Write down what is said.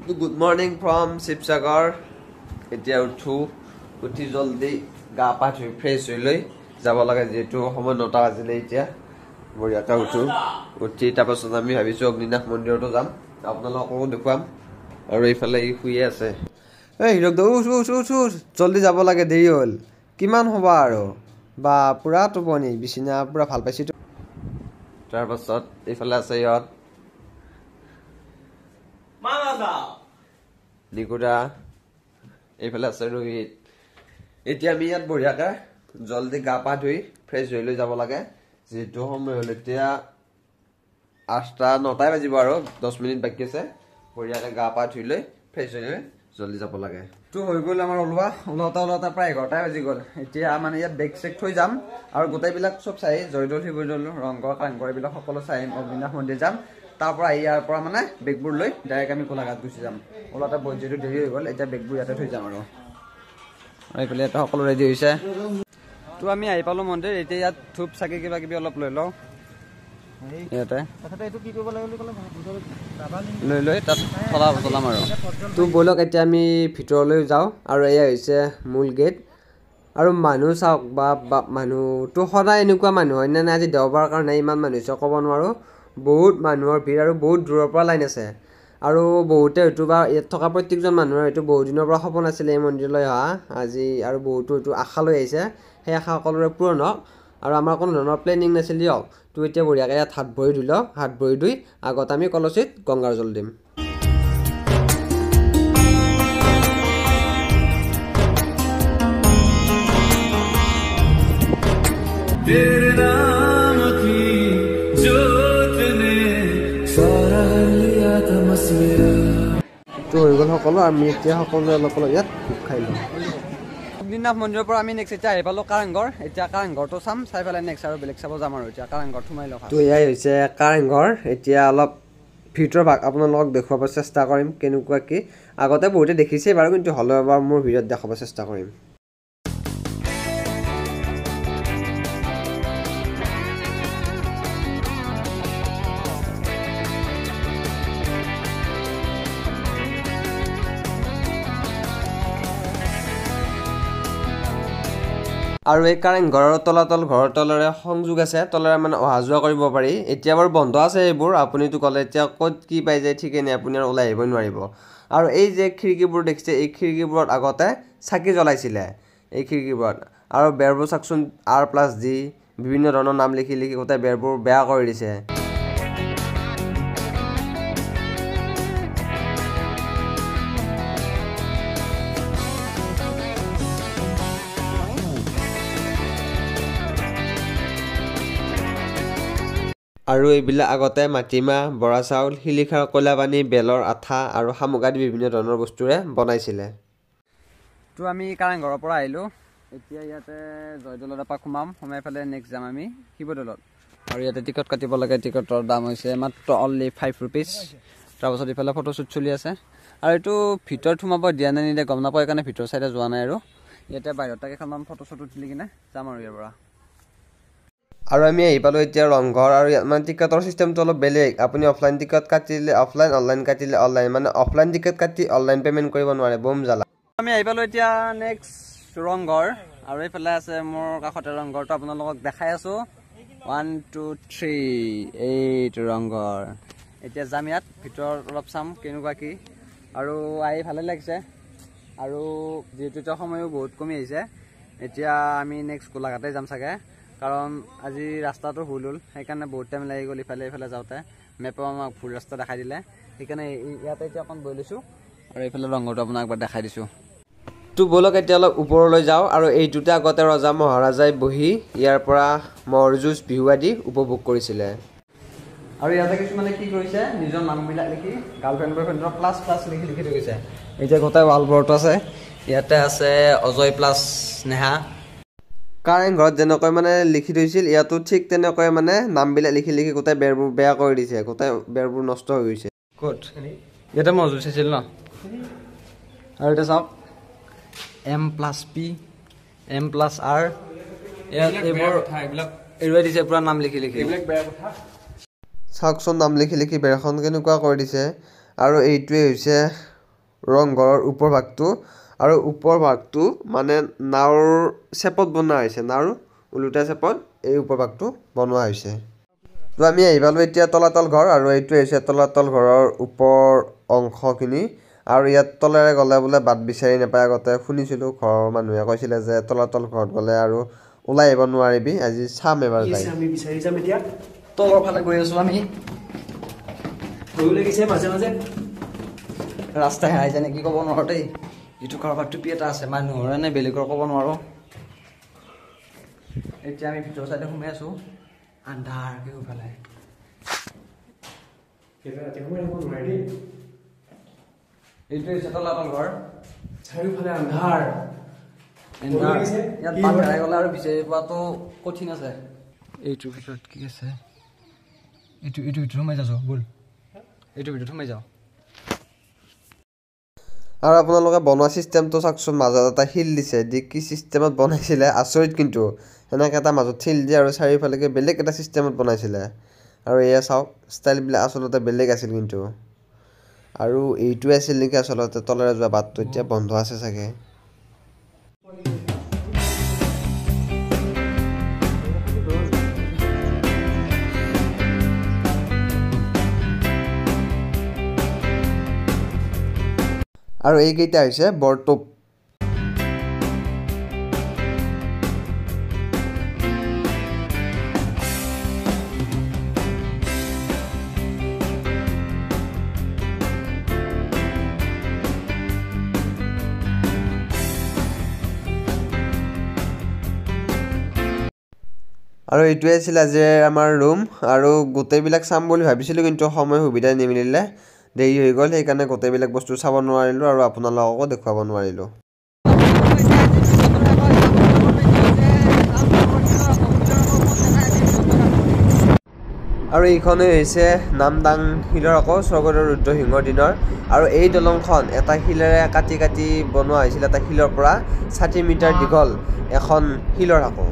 Good morning from Sivasagar. এতিয়া উঠো, উঠি জল্দি গা পা ধুই ফ্ৰেছ হৈ লৈ যাব লাগে, যিহেতু সময় 9টা বাজিলে। এতিয়া বঢ়িয়াকৈ উঠো, উঠি তাৰপাছত আমি ভাবিছোঁ অগ্নিনাথ মন্দিৰতো যাম, আপোনালোককো দেখুৱাম। আৰু এইফালে ই শুইয়ে আছে। এই হিৰক দা, উঠ উঠ উঠ উঠ, জল্দি যাব লাগে, দেৰি হ'ল। কিমান হ'বা আৰু বা পূৰা টোপনি, বিচনা পূৰা ভাল পাইছোঁ। তাৰপাছত এইফালে আছে ইহঁত নিকুদা, এইফালে আছে ৰোহিত। এতিয়া আমি ইয়াত বঢ়িয়াকৈ জল্দি গা পা ধুই ফ্ৰেছ হৈ লৈ যাব লাগে, যিহেতু সময় হ'ল এতিয়া 8টা 9টাই বাজিব আৰু 10 মিনিট বাকী আছে। বঢ়িয়াকৈ গা পা ধুই লৈ ফ্ৰেছ হৈ লৈ জল্দি যাব লাগে। তো হৈ গ'ল আমাৰ ওলোৱা, ওলাওঁতে ওলাওঁতে প্ৰায় 11টাই বাজি গ'ল। এতিয়া মানে ইয়াত বেগ চেগ থৈ যাম আৰু গোটেইবিলাক চব চাই, জয়দৌল শিৱদৌল ৰংঘৰ কাৰেংঘৰ এইবিলাক সকলো চাই আহিম, অগ্নিনাথ মন্দিৰ যাম। তাৰ পৰা ইয়াৰ পৰা মানে বেগবোৰ লৈ ডাইৰেক্ট আমি গোলাঘাট গুচি যাম। ওলাওঁতে বহুত যিহেতু দেৰি হৈ গ'ল, এতিয়া বেগবোৰ ইয়াতে থৈ যাম। আৰু এইফালে ইয়াতে সকলো ৰেডি হৈছে। তো আমি আহি পালোঁ মন্দিৰ। এতিয়া ইয়াত ধূপ চাকি কিবা কিবি অলপ লৈ লওঁ, ইয়াতে লৈ লৈ তাত জ্বলাম আৰু। তো ব'লক এতিয়া আমি ভিতৰলৈ যাওঁ। আৰু এয়া হৈছে মূল গেট। আৰু মানুহ চাওক বা মানুহটো সদায় এনেকুৱা মানুহ হয় নে নাই, আজি দেওবাৰ কাৰণে ইমান মানুহ হৈছে ক'ব নোৱাৰোঁ। বহুত মানুহৰ ভিৰ আৰু বহুত দূৰৰ পৰা লাইন আছে। আৰু বহুতে হয়তো বা ইয়াত থকা প্ৰত্যেকজন মানুহৰ হয়তো বহুত দিনৰ পৰা সপোন আছিলে এই মন্দিৰলৈ অহা, আজি আৰু বহুতো হয়তো আশা লৈ আহিছে, সেই আশা সকলোৰে পূৰণ হওক। আৰু আমাৰ কোনো ধৰণৰ প্লেনিং নাছিল দিয়ক। তো এতিয়া বঢ়িয়াকৈ ইয়াত হাত ভৰি ধুই লওঁ, হাত ভৰি ধুই আগত আমি কলচীত গংগাৰ জল দিম। তো হৈ গ'ল সকলো, আমি এতিয়া সকলোৱে অলপ অলপ ইয়াত ভোগ খাই লওঁ। অগ্নিনাথ মন্দিৰৰ পৰা আমি নেক্সট এতিয়া আহি পালোঁ কাৰেংঘৰ। এতিয়া কাৰেংঘৰটো চাম, চাই পেলাই নেক্সট আৰু বেলেগ চাব যাম। আৰু এতিয়া কাৰেংঘৰত সোমাই লওঁ। তো এয়াই হৈছে কাৰেংঘৰ। এতিয়া অলপ ভিতৰৰ ভাগ আপোনালোকক দেখুৱাব চেষ্টা কৰিম কেনেকুৱা কি। আগতে বহুতে দেখিছেই বাৰু, কিন্তু হ'লেও এবাৰ মোৰ ভিডিঅ'ত দেখাব চেষ্টা কৰিম। আৰু এই কাৰেংঘৰৰ তলাতল ঘৰৰ তলেৰে সংযোগ আছে, তলেৰে মানে অহা যোৱা কৰিব পাৰি। এতিয়া বাৰু বন্ধ আছে এইবোৰ, আপুনিতো ক'লে এতিয়া ক'ত কি পাই যায় ঠিকেই নাই, আপুনি আৰু ওলাই আহিবই নোৱাৰিব। আৰু এই যে খিৰিকীবোৰ দেখিছে, এই খিৰিকীবোৰত আগতে চাকি জ্বলাইছিলে এই খিৰিকীবোৰত। আৰু বেৰবোৰ চাওকচোন, R+D বিভিন্ন ধৰণৰ নাম লিখি লিখি গোটেই বেৰবোৰ বেয়া কৰি দিছে। আৰু এইবিলাক আগতে মাটিমাহ, বৰা চাউল, শিলিখাৰ কয়লা পানী, বেলৰ আঠা আৰু শামুক আদি বিভিন্ন ধৰণৰ বস্তুৰে বনাইছিলে। তো আমি কাৰেংঘৰৰ পৰা আহিলোঁ। এতিয়া ইয়াতে জয়দৌলত এপাক সোমাম, সোমাই পেলাই নেক্সট যাম আমি শিৱদৌলত। আৰু ইয়াতে টিকট কাটিব লাগে, টিকটৰ দাম হৈছে মাত্ৰ অনলি 5 ৰুপিজ। তাৰপাছত ইফালে ফটোশ্বুট চলি আছে। আৰু এইটো ভিতৰত সোমাব দিয়া নাই নিদিয়ে গম নাপাওঁ, সেইকাৰণে ভিতৰ চাইডে যোৱা নাই। আৰু ইয়াতে বাহিৰত কেইখনমান ফটোশ্বুট উঠিলি কিনে যাম আৰু ইয়াৰ পৰা। আৰু আমি আহি পালোঁ এতিয়া ৰংঘৰ। আৰু ইয়াত মানে টিকটৰ চিষ্টেমটো অলপ বেলেগ, আপুনি অফলাইন টিকট কাটিলে অফলাইন, অনলাইন কাটিলে অনলাইন, মানে অফলাইন টিকট কাটি অনলাইন পে'মেণ্ট কৰিব নোৱাৰে, বম জ্বালা। আমি আহি পালোঁ এতিয়া নেক্সট ৰংঘৰ। আৰু এইফালে আছে মোৰ কাষতে ৰংঘৰটো, আপোনালোকক দেখাই আছোঁ। 1 2 3 এইটো ৰংঘৰ। এতিয়া যাম ইয়াত ভিতৰত অলপ চাম কেনেকুৱা কি। আৰু আহি ভালে লাগিছে। আৰু যিহেতু এতিয়া সময়ো বহুত কমি আহিছে, এতিয়া আমি নেক্সট গোলাঘাটে যাম চাগে, কাৰণ আজি ৰাস্তাটো ভুল হ'ল, সেইকাৰণে বহুত টাইম লাগি গ'ল ইফালে ইফালে যাওঁতে। মেপে আমাক ভুল ৰাস্তা দেখাই দিলে, সেইকাৰণে ইয়াতে এতিয়া অকণ বহি লৈছোঁ। আৰু এইফালে ৰংঘৰটো আপোনাক একবাৰ দেখাই দিছোঁ। তো ব'লক এতিয়া অলপ ওপৰলৈ যাওঁ। আৰু এইটোতে আগতে ৰজা মহাৰাজাই বহি ইয়াৰ পৰা ম'হৰ যুঁজ, বিহু আদি উপভোগ কৰিছিলে। আৰু ইয়াতে কিছুমানে কি কৰিছে, নিজৰ নামবিলাক লিখি গাৰ্লফ্ৰেণ্ড বয়ফ্ৰেণ্ডৰ প্লাছ প্লাছ লিখি লিখি থৈ গৈছে। এতিয়া গোটেই ৱালবোৰতো আছে, ইয়াতে আছে অজয় প্লাছ নেহা। কাৰেংঘৰত যেনেকৈ মানে লিখি থৈছিল, ইয়াতো ঠিক তেনেকৈ মানে নামবিলাক লিখি লিখি গোটেই বেৰবোৰ বেয়া কৰি দিছে, গোটেই বেৰবোৰ নষ্ট হৈ গৈছে। ক'ত ইয়াতে ম'হ যুঁজ চাইছিল ন? আৰু এতিয়া চাওক M+P, M+R, ইয়াত এইবোৰ এৰুৱাই দিছে পুৰা নাম লিখি লিখি। চাওকচোন নাম লিখি লিখি বেৰখন কেনেকুৱা কৰি দিছে। আৰু এইটোৱে হৈছে ৰংঘৰৰ ওপৰ ভাগটো, আৰু ওপৰ ভাগটো মানে নাওৰ চেপত বনোৱা হৈছে, নাওৰ ওলোটা চেপত এই ওপৰ ভাগটো বনোৱা হৈছে। তো আমি আহি পালোঁ এতিয়া তলাতল ঘৰ, আৰু এইটো হৈছে তলাতল ঘৰৰ ওপৰ অংশখিনি। আৰু ইয়াত তলেৰে গ'লে বোলে বাট বিচাৰি নাপায়, আগতে শুনিছিলোঁ ঘৰৰ মানুহে কৈছিলে যে তলাতল ঘৰত গ'লে আৰু ওলাই আহিব নোৱাৰিবি। আজি চাম এবাৰ যাই। আমি বিচাৰি যাম এতিয়া। তলৰ ফালে গৈ আছোঁ আমি। ভয়ো লাগিছে মাজে মাজে, ৰাস্তা হেৰাই যায় নেকি ক'ব নোৱাৰোঁ দেই। এইটো কাৰোবাৰ টুপি এটা আছে, মানুহৰে নে বেলেগৰ ক'ব নোৱাৰোঁ। এতিয়া আমি ভিতৰৰ চাইডে সোমাই আছোঁ, আন্ধাৰ কেওফালে। এইটো হৈছে তলাতল ঘৰ, চাৰিওফালে আন্ধাৰ। ইয়াত বাট হেৰাই গ'লে আৰু বিচাৰি পোৱাটো কঠিন আছে। এইটোৰ ভিতৰত কি আছে? এইটো এইটো ভিতৰত সোমাই যাওঁ, ব'ল এইটোৰ ভিতৰত সোমাই যাওঁ। আৰু আপোনালোকে বনোৱা চিষ্টেমটো চাওকচোন, মাজত এটা শিল দিছে, দি কি চিষ্টেমত বনাইছিলে আচৰিত কিন্তু। সেনেকৈ এটা মাজত শিল দিয়ে আৰু চাৰিওফালেকে বেলেগ এটা চিষ্টেমত বনাইছিলে। আৰু এয়া চাওক, ষ্টাইলবিলাক আচলতে বেলেগ আছিল কিন্তু। আৰু এইটোৱে আছিল নেকি আচলতে তলেৰে যোৱা বাটটো, এতিয়া বন্ধ আছে চাগে। আৰু এইকেইটা হৈছে বৰটোপ। আৰু এইটোৱে আছিল আজিৰ আমাৰ ৰুম। আৰু গোটেইবিলাক চাম বুলি ভাবিছিলোঁ, কিন্তু সময় সুবিধা নিমিলিলে, দেৰি হৈ গ'ল, সেইকাৰণে গোটেইবিলাক বস্তু চাব নোৱাৰিলোঁ আৰু আপোনালোককো দেখুৱাব নোৱাৰিলোঁ। আৰু এইখনেই হৈছে নামদাং শিলৰ আকৌ স্বৰ্গদেউ ৰুদ্ৰসিংহৰ দিনৰ। আৰু এই দলংখন এটা শিলেৰে কাটি কাটি বনোৱা হৈছিল, এটা শিলৰ পৰা 60 মিটাৰ দীঘল এখন শিলৰ সাঁকো।